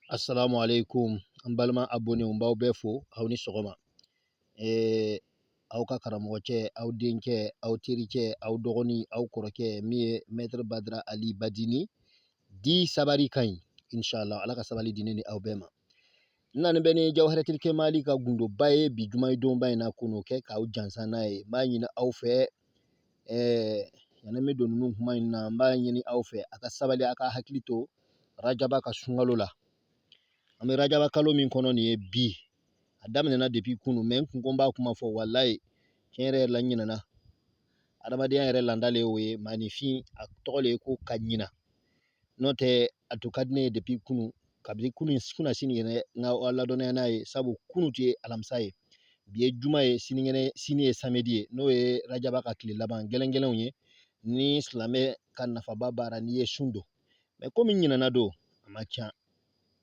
Assalamu alaikum. An balima abonnéw, n b'aw bɛɛ fo, aw ni sɔgɔma. Aw ka karamɔgɔcɛ, aw denkɛ, aw terikɛ, aw dɔgɔnin, aw kɔrɔkɛ, min ye Maître Badara Ali Badini di, sabari ka ɲi inshallah. Ala ka sabali di ne ni aw bɛɛ ma. N nani bɛ ni Jawaharatil Kemali ka gundoba ye bi juma ye donba in na, k'o kɛ k'aw jansan n'a ye. N b'a ɲini aw fɛ, yanni n bɛ don ninnu kuma in na, n b'a ɲini aw fɛ a ka sabali, a ka hakili to Rajaba ka sunkalo la. An bɛ Rajaba kalo min kɔnɔ nin ye bi, a daminɛna depuis kunu, mais n kun ko n b'a kuma fɔ, walayi, tiɲɛ yɛrɛ yɛrɛ la, n ɲinɛna. Adamadenya yɛrɛ landa le y'o ye, maaninfin a tɔgɔ le ye ko ka ɲina. N'o tɛ, a tun ka di ne ye depuis kunu, kabini kunu kunna sini yɛrɛ n ka aw ladɔnniya n'a ye, sabu kunu tun ye alamisa ye, bi ye juma ye, sinikɛnɛ sini ye samedi ye, n'o ye Rajaba ka tile laban gɛlɛn gɛlɛnw ye ni silamɛ ka nafaba baara n'i ye sun don. Mais komi n ɲinɛna don, a ma ca,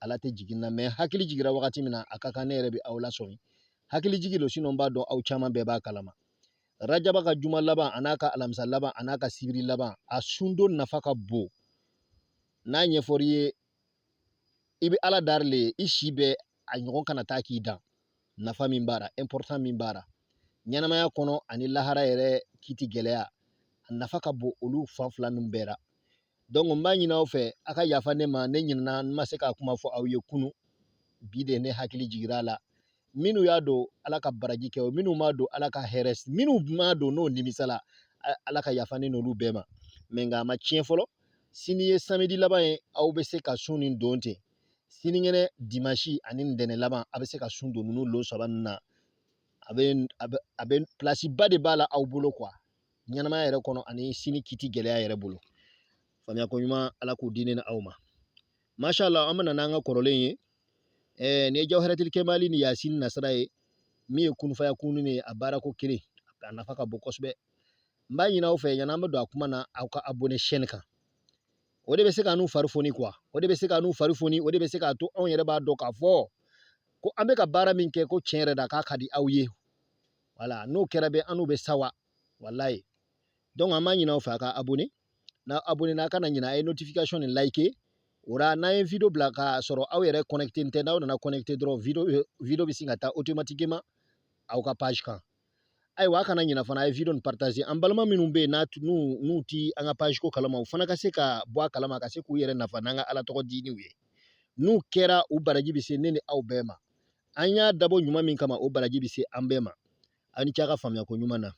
Ala tɛ jigin na, mais hakili jigira wagati min na, a ka kan ne yɛrɛ bɛ aw lasɔmi. Hakili jigi don, sinon n b'a dɔn aw caman bɛɛ b'a kalama. Rajaba ka juma laban, a n'a ka alamisa laban, a n'a ka sibiri laban, a sundon nafa ka bon. N'a ɲɛfɔr'i ye, i bɛ Ala dari le ye i si bɛɛ, a ɲɔgɔn kana taa k'i dan. Nafa min b'a la, important min b'a la ɲɛnamaya kɔnɔ ani lahara yɛrɛ kiti gɛlɛya, a nafa ka bon olu fan fila ninnu bɛɛ la. Donc n b'a ɲini aw fɛ, a ka yafa ne ma, ne ɲinɛna, n ma se k'a kuma fɔ aw ye kunu. Bi de ne hakili jigira a la. Minnu y'a don, Ala ka baraji kɛ o. Minnu m'a don, Ala ka hɛrɛ. Minnu m'a don, n'o nimisala, Ala ka yafa ne n'olu bɛɛ ma. Mais nka a ma tiɲɛ fɔlɔ. Sini ye samedi laban ye, aw bɛ se ka sun nin don ten. Sinikɛnɛ dimanche ani ntɛnɛn laban, a bɛ se ka sun don ninnu lon saba ninnu na. A bɛ place ba de b'a la aw bolo quoi, ɲɛnamaya yɛrɛ kɔnɔ ani sini kiti gɛlɛya yɛrɛ bolo. Faamuya ko ɲuman, Ala k'o di ne ni aw ma. Masha Allah, an bɛna n'an ka kɔrɔlen ye. Nin ye Jawharatil Kemali ni Yasin nasara ye, min ye kunfaya kunun ye, a baarako kelen, a nafa ka bon kosɛbɛ. N b'a ɲini aw fɛ, yanni an bɛ don a kuma na, aw ka abonné chaîne kan. O de bɛ se k'a n'u fari foni quoi, o de bɛ se k'a n'u fari foni, o de bɛ se k'a to anw yɛrɛ b'a dɔn k'a fɔ ko an bɛ ka baara min kɛ, ko tiɲɛ yɛrɛ la, k'a ka di aw ye. Wala n'o kɛra bɛ, an n'u bɛ sawa, walayi. Donc an b'a ɲini aw fɛ, a ka abonné. N'a abonné, n'a kana ɲinɛ, a ye notification nin like. O la, n'an ye vidéo bila k'a sɔrɔ aw yɛrɛ connecté tɛ, n'aw nana connecté dɔrɔn, vidéo bɛ sin ka taa automatiquement aw ka page kan. Ayiwa, a kana ɲinɛ fana, a ye vidéo nin partager. An balima minnu bɛ yen n'a n'u ti an ka page ko kalama, u fana ka se ka bɔ a kalama, ka se k'u yɛrɛ nafa n'an ka Ala tɔgɔ diiniw ye. N'u kɛra, u baraji bɛ se ne ni aw bɛɛ ma. An y'a dabɔ ɲuman min kama, o baraji bɛ se an bɛɛ ma. Aw ni ce a ka faamuya ko ɲuman na.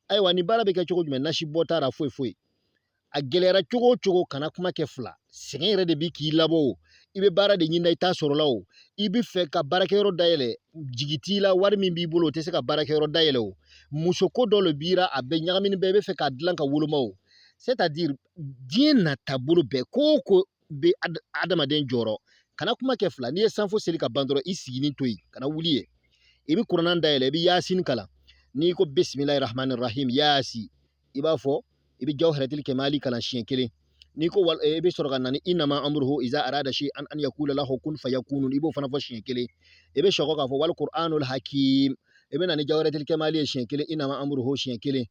Ayiwa, ni baara bɛ kɛ cogo jumɛn? Nasi bɔ t'a la, foyi foyi. A gɛlɛyara cogo o cogo, kana kuma kɛ fila. Sɛgɛn yɛrɛ de bi k'i labɔ o, i bɛ baara de ɲini, i t'a sɔrɔ la o, i bɛ fɛ ka baarakɛyɔrɔ dayɛlɛ, jigi t'i la, wari min b'i bolo, o tɛ se ka baarakɛyɔrɔ dayɛlɛ o, musoko dɔ le b'i la, a bɛɛ ɲagamini bɛɛ, i bɛ fɛ k'a dilan ka woloma o, c'est à dire diɲɛ nata bolo bɛɛ, ko o ko bɛ adamaden jɔrɔ, kana kuma kɛ fila. N'i ye sanfo seli ka ban dɔrɔn, i siginin to yen, kana wuli yen. I bɛ kuranɛ dayɛlɛ, i bɛ Yasin kalan. N'i ko bisimilahi rahmani rahim, yaasi, i b'a fɔ, i bɛ Jawharatil Kemali kalan siɲɛ kelen. N'i ko wal, i bɛ sɔrɔ ka na ni innama amruhu iza arada shay'an an yakula lahu kun fayakunu, i b'o fana fɔ siɲɛ kelen. I bɛ sɔgɔ k'a fɔ wal qur'anul hakim. I bɛ na ni Jawharatil Kemali ye siɲɛ kelen, innama amruhu siɲɛ kelen,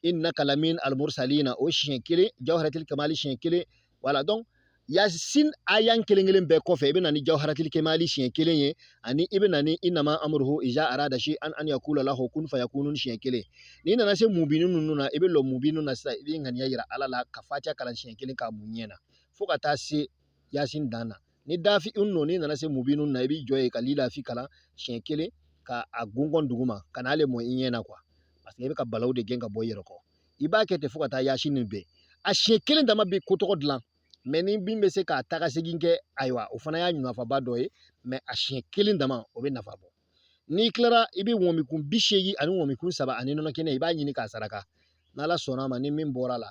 innaka lamin al mursalina, o siɲɛ kelen, Jawharatil Kemali siɲɛ kelen. Voilà, donc Yasin ayan kelen kelen bɛɛ kɔfɛ, i bɛ na ni Jawharatil Kemali siɲɛ kelen ye, ani i bɛ na ni innama amruhu iza arada shay'an an yakula lahu kun fayakunu siɲɛ kelen. N'i nana se mubinu ninnu na, i bɛ lɔ mubinu na sisan, i bɛ ŋaniya yira Ala la ka Fatiha kalan siɲɛ kelen k'a mun ɲɛ na, fo ka taa se Yasin dan na. Ni dafi nɔ, n'i nana se mubinu na, i b'i jɔ yen ka lilafi kalan siɲɛ kelen, ka a gɔngɔn duguma, ka n'ale mɔ i ɲɛ na quoi, parce que i bɛ ka balawu de gɛn ka bɔ i yɛrɛ kɔ. I b'a kɛ ten fo ka taa Yasin nin bɛɛ. A siɲɛ kelen dama bɛ ko tɔgɔ dilan, mais ni min bɛ se k'a taga segin kɛ, ayiwa, o fana y'a nafaba dɔ ye, mais a siɲɛ kelen dama, o bɛ nafa bɔ. N'i tilara, i bɛ wɔmikun 80 ani wɔmikun 3 ani nɔnɔ kɛnɛ, i b'a ɲini k'a saraka. N'Ala sɔnna a ma, ni min bɔra la,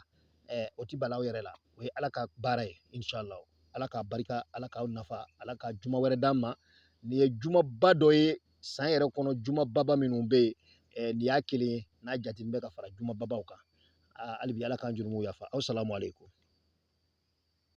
o ti balaw yɛrɛ la, o ye Ala ka baara ye inshallah. Ala k'a barika, Ala k'aw nafa, Ala ka juma wɛrɛ d'an ma. Nin ye jumaba dɔ ye san yɛrɛ kɔnɔ, jumababa minnu bɛ yen, nin y'a kelen ye n'a jatini bɛ ka fara jumababaw kan. Hali bi, Ala k'an jurumuw yafa aw. Salamu aleykum.